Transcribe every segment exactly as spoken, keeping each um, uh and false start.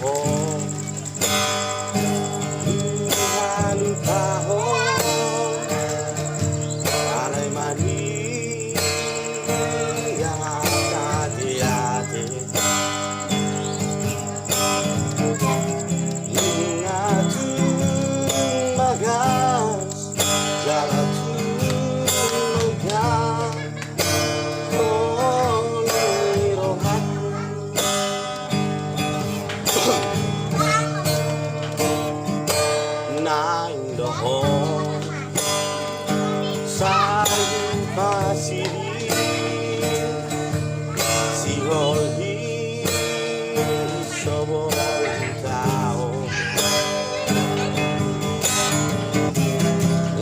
Ho, huhalumpang ho, alai maniat ateate. Nunga tung bagas jala tung mangga holong ni rohangku. Naeng do ho sai pasidi sihol hi sobo tao.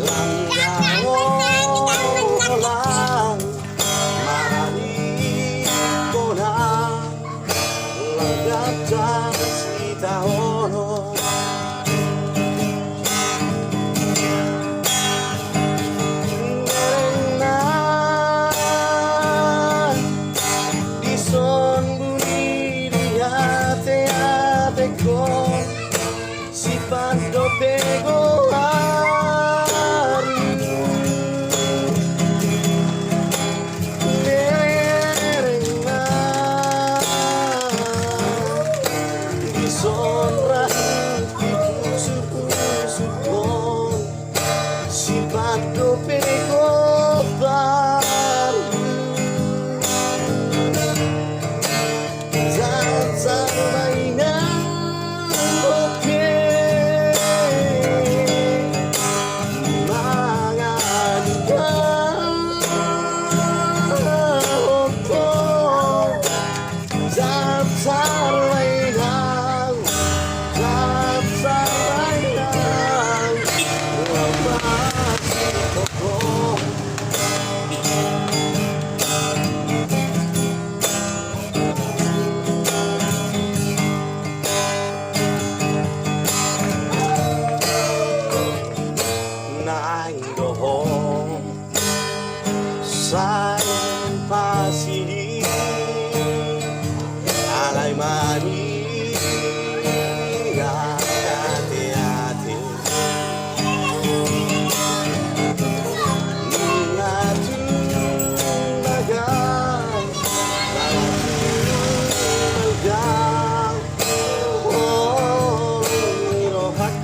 Langga ho lang marani kona, langga tas ita hono. Berengna dison buni di ateatengkon. Sipat dope goarmu. Berengna dison rahu di pusuk-pusukkon. Sipat dope goarmu. Jansar ma inang dope mangan ikan opo. Jansar ma inang, jansar ma inang, lamasi toko. Naeng do ho sai pasidi, alai maniat ateate. Nunga tung bagas, nunga tung bagas.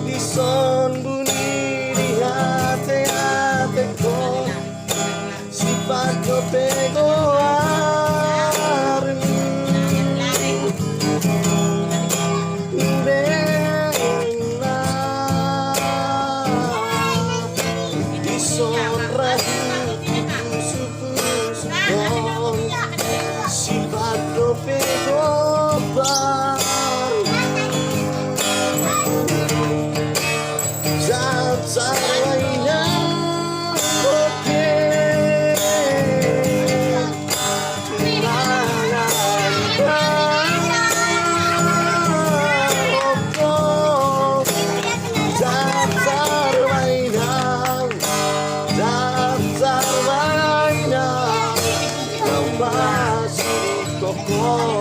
Dison buni di ateatengkon. Sipat dope goarmu. Berengna dison rahu di pusuk-pusukkon. Sipat dope goarmu. Jansar ma inang dope mangan ikan opo. Jansar ma inang, jansar ma inang, lamasi toko.